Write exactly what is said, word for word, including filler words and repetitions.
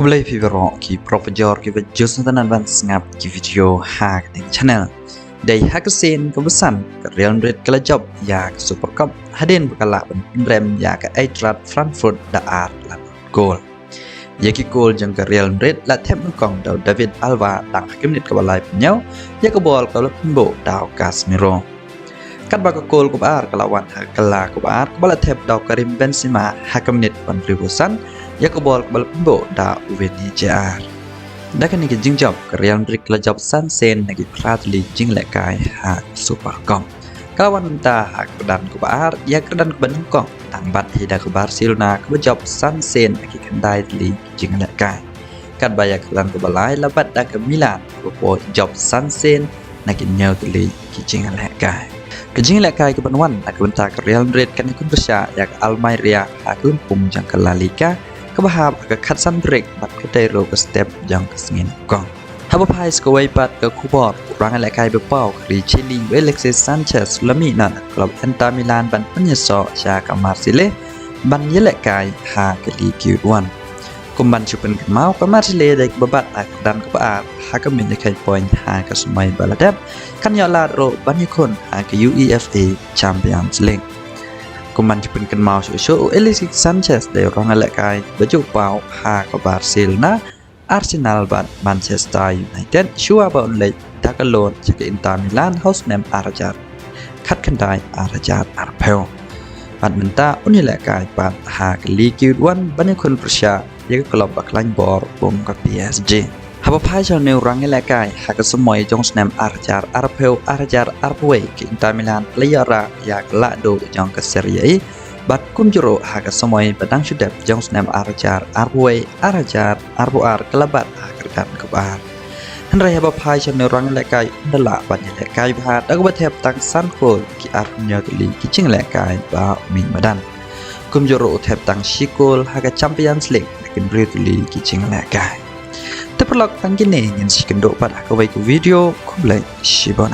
Khublei phi baroh ki paralok bajor kiba ju sngewtynnat ban sngap ki video ha kane ka channel. Dei ha ka sien kaba san ka Real Madrid ka la jop ïa ka Super Cup hadien ba ka lah ban pynrem ïa ka Eintracht Frankfurt da ar la kol. Ïa ki kol jong ka Real Madrid la thep nyngkong da u David Alaba tang ha ka minit kaba laiphew hynñiew, ïa ka bol ka la pynbuh da u Casemiro. Katba ka kol kaba ar ka la wan ha ka kylla kaba ar kaba la thep da u Karim Benzema ha ka minit ba hynriewphew san, ïa ka bol kaba la pynbuh da u Vini Jr. Da kane ka jingjop ka Real Madrid ka la jop san sien na ki phra tylli ki jingïalehkai ha Super Cup. Ka la wan mynta ha ka kyrdan kaba ar, ïa ka kyrdan kaba nyngkong tang bad hi da ka Barcelona kaba jop san sien na ki khyndai tylli ki jingïalehkai. Katba ïa ka kyrdan kaba lai la bat da ka Milan kaba poi jop san sien na ki hynñiew tylli ki jingïalehkai. Ka jingïalehkai kaban wan na ka bynta ka Real Madrid kan ïakhun pyrshah ïa ka Almeria ha ka lympung jong ka La Liga kaba hap ha ka khatsan break bad ka dei ruh ka step jong ka sngi nyngkong. Haba phai sa kawei pat ka khubor, u rangïalehkai ba paw ka ri Chile u Alexis Sanchez u la mih noh na ka klub Inter Milan ban pynïasoh sha ka Marseille ban ïalehkai ha ka Ligue one. Kum ban shu pynkynmaw, ka Marseille dei kaba bat ha ka kyrdan kaba ar ha ka miet ïakhei point ha ka samoi ba la dep, kan ïoh lad ruh ban ïakhun ha ka UEFA Champions League. Kum ban shu pynkynmaw shuh shuh, u Alexis Sanchez dei u rangïalehkai ba ju paw ha ka Barcelona, Arsenal bad Manchester United shuwa ba un leit da ka loan sha ka Inter Milan ha u snem ar hajar khatkhyndai ar hajar arphew. Bad mynta un ïalehkai pat ha ka Ligue one ban ïakhun pyrshah ïa ka klub ba khlaiñ bor kum ka P S G. Haba phai sha une u rangïalehkai ha ka samoi jong u snem ar hajar arphew ar hajar arphew wei, ka Inter Milan ka la ïoh rah ïa ka lahduh jong ka Serie A bad kumjuh ruh ha ka samoi ba dang shu dep jong u snem ar hajar arphew wei ar hajar arphew ar ka la bat ha ka kyrdan kaba ar. Hynrei haba phai sha une u rangïalehkai un da lah ban ïalehkai bha da kaba thep tang san kol ha ki arphew hynñiew tylli ki jingïalehkai ba u mih madan. Kumjuh ruh u thep tang shi kol ha ka Champions League na ki hynriew tylli ki jingïalehkai. Te paralok, tang kine ngin sa ïakynduh pat ha kawei ka video. Khublei shibun.